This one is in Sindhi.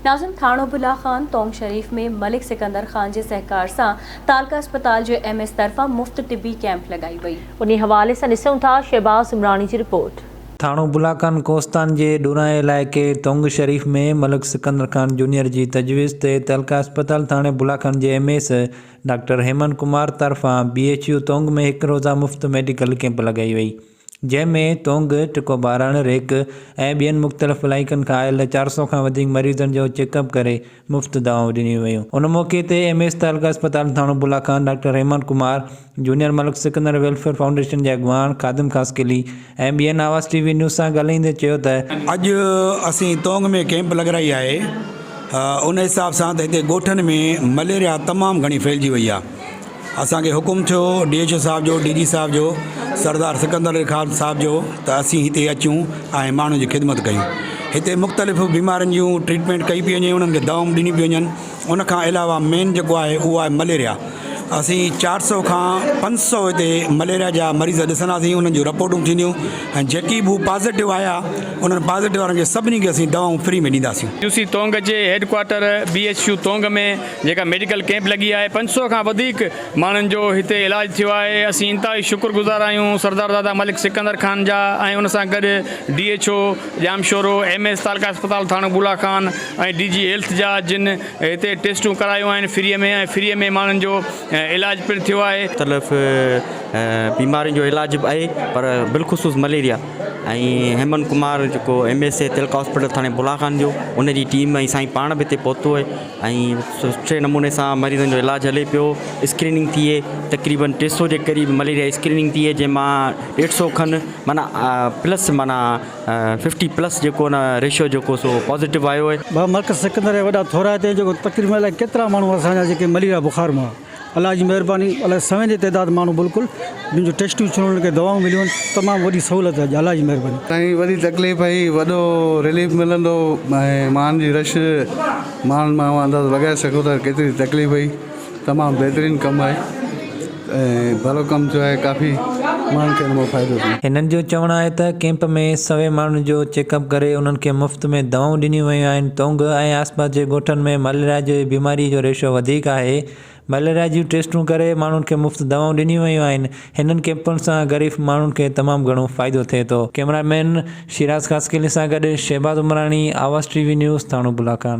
ناظم ٿاڻو بلا خان تونگ شريف ۾ ملڪ سڪندر خان جي سهڪار سان تعلقه اسپتال جي ايم ايس طرفان مفت طبي ڪئمپ لڳائي وئي. انهي حوالي سان ڏسون ٿا شهباز عمراڻي جي رپورٽ. ٿاڻو بلاخان ڪوهستان جي ڏورانهين علائقي تونگ شريف ۾ ملڪ سڪندر خان جونيئر جي تجويز تي تعلقه اسپتال ٿاڻي بلاخان جي M S doctor Heman Kumar طرفان بي ايڇ يو تونگ ۾ هڪ روزه مفت ميڊيڪل ڪئمپ لڳائي وئي. جنهن ۾ تونگ، ٽڪو ٻارڻ، ريڪ ۽ ٻين مختلف علائقن کان آيل 400 کان وڌيڪ مريضن جو چيڪ اپ ڪري مفت دوائون ڏنيون ويون. ان موقعي تي ايم ايس تعلقه اسپتال ٿاڻو بلا Khan doctor Hemant Kumar, junior Malik Sikandar welfare foundation جي اڳواڻ خادم خاصخيلي ۽ ٻين آواز ٽي وي نيوز سان ڳالهائيندي چيو ته، اڄ اسين تونگ ۾ ڪئمپ لڳرائي آهي ان حساب سان ته هتي ڳوٺن ۾ مليريا تمام گهڻي ڦهلجي وئي آهي. اسان کي حڪم ٿيو ڊي ايڇ او صاحب جو، ڊي جي صاحب جو، سردار سڪندر علي خان صاحب جو ته اسين هتي اچون ۽ ماڻهن جي خدمت ڪيون. هتي مختلف بيمارين جون ٽريٽمينٽ ڪئي پئي وڃي انهن کي دوائون ڏنيون پيون وڃن ان کان علاوه مين جيڪو آهي اهو آهي مليريا اسين 400 کان 500 هتي مليريا جا مريض ڏسنداسين انهن جون رپورٽون ٿينديون ۽ جيڪي به هو پازيٽو آيا انهن پازيٽو وارن کي سڀني کي اسين دوائون فري ۾ ڏينداسين. يو سي تونگ جي headquarter B H U Tung ۾ جيڪا ميڊيڪل ڪئمپ لڳي آهي 500 کان وڌيڪ ماڻهن جو هتي علاج ٿيو آهي اسين انتهائي شڪر گذار آهيون سردار دادا ملڪ سڪندر خان جا ۽ ان سان گڏ D H O Jamshoro M S تعلقه اسپتال ٿاڻو بولا خان ۽ ڊي جي هيلٿ جا جن هتي ٽيسٽون ڪرايون آهن فري ۾ ۽ فري ۾ ماڻهن جو علاج پڻ ٿيو آهي. مختلف بيمارين جو علاج به آهي پر بالخصوص مليريا ۽ هيمن ڪمار جيڪو ايم ايس اي تعلقه هاسپيٽل ٿاڻي بولا خان جو ان جي ٽيم ۽ سائين پاڻ به هتي پهتو آهي ۽ سٺي نموني سان مريضن جو علاج هلي پيو اسڪريننگ ٿئي تقريبن 300 جي قريب مليريا اسڪريننگ ٿئي جنهن مان ڏيڍ سو کن معنيٰ پلس معنيٰ ففٽي پلس جيڪو نه ريشو جيڪو سو پازيٽو آيو آهي. ڀاء مرڪز سڪندر جا وڏا ٿورائتا آهيون جيڪو تقريبن الائي ڪيترا ماڻهو اسان جا جيڪي مليريا بخار مان الله جي مهرباني الائي سوين جي تعداد ماڻهو بلڪل جن جو ٽيسٽون ٿيون انهن کي دوائون مليون آهن تمام وڏي سهولت آهي الله جي مهرباني. سائين وڏي تڪليف هئي وڏو رليف ملندو ۽ ماڻهن جي رش ماڻهن مان اوهان اندازو لڳائي سگهو ٿا ڪيتري تڪليف هئي تمام بهترين ڪم آهي ۽ ڀلو ڪم ٿيو آهي ڪافي ماڻهن کي ان مان فائدو ٿيندو. هنن جو چوڻ آهي ته ڪئمپ ۾ سوين ماڻهن جو چيڪ اپ ڪري انهن کي مفت ۾ دوائون ڏنيون ويون آهن تونگ ۽ آسپاس جي ڳوٺن ۾ مليريا جي بيماري جو ريشو وڌيڪ آهي مليريا جون ٽيسٽون ڪري ماڻهن کي مفت دوائون ڏنيون ويون آهن هنن ڪئمپن سان غريب ماڻهن کي تمام گهڻو فائدو ٿئي ٿو ڪئميرا مين شيراز خاصخيلي سان گڏ شهباز عمراڻي آواز ٽي وي نيوز ٿاڻو بلاخان.